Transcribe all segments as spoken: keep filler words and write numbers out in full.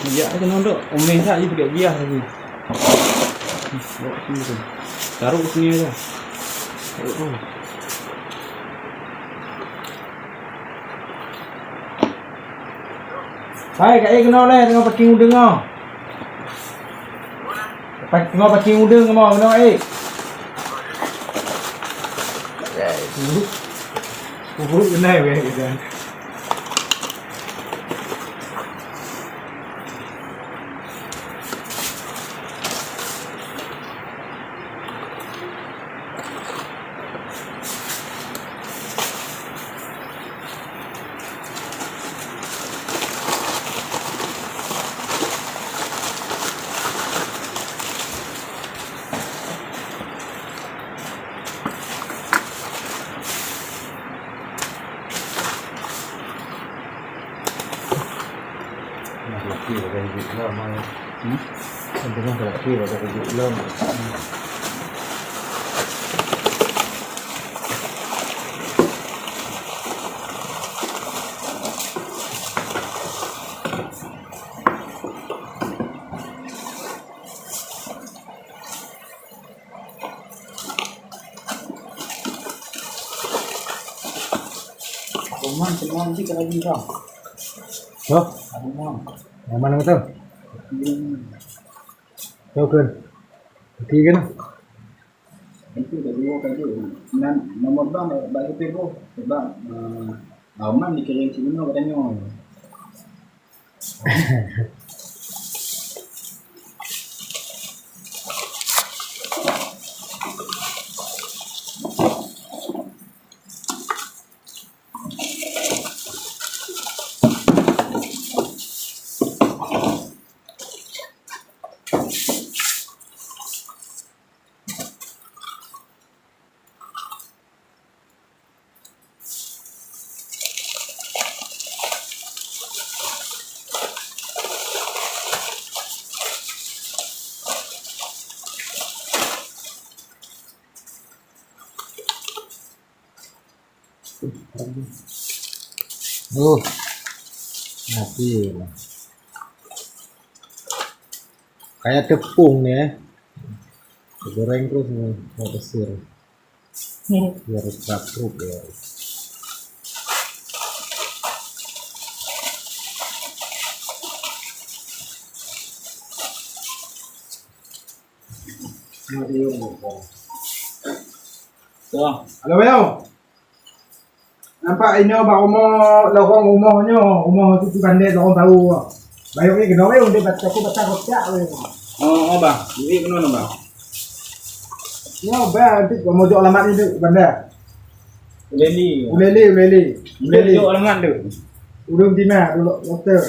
Bijak keunoe dok, omé that jih peuget biah lagi. Bawa sini tu. Taruh sini aja. Taruh tu. Hai, ka ék keunoe lé, teungoh packing udeueng nyoe. Pa-, teungoh packing udeueng nyoe, keunoe ék. Eh, buruk. Buruk keunoe weh, kan. Nah, laki pakai baju lama. Hmm? Kan tengah laki pakai baju lama. Roman, Roman, nanti kalau bilang. Hah? Roman. Yang mana tu? Hmm. Tahu kan? Okey kan? Itu dah dua kali. Nan nomor bang, bang itu pun sebab, eh, Roman dikirim sini katanya. Oh, mati lah. Kayak tepung ni, eh. Goreng terus ni, mau pesir. Biar rapuh ya. Halo, Bayong. Nampak inoe bak rumoh, lorong rumoh nyoe, rumoh tu, tu bandar lorong tahu. Bayok ni keunoe weh, untuk baca aku baca kocak weh. Oh, oh, bah. Ini keunoe, bah. Nyoe bah, nanti kamu jok alamat ni tu, bandar. Uleli. Uleli, Uleli. Uleli. Jok alamat tu. Ulun Tina, dulu, doktor.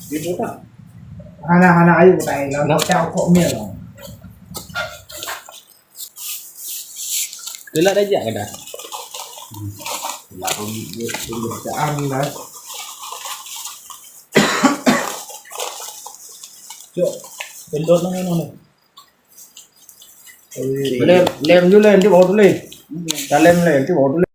Gitu tak? Hana, hana, ayo, tak, ayo. Nak cak kok mil. Telat dah jak ke dah? Telat pun, pun bacaan dah. Cok, pendot nang inoe ni. Lem, lem ju lem, nanti baru tulis. Dah lem, lem, nanti baru tulis.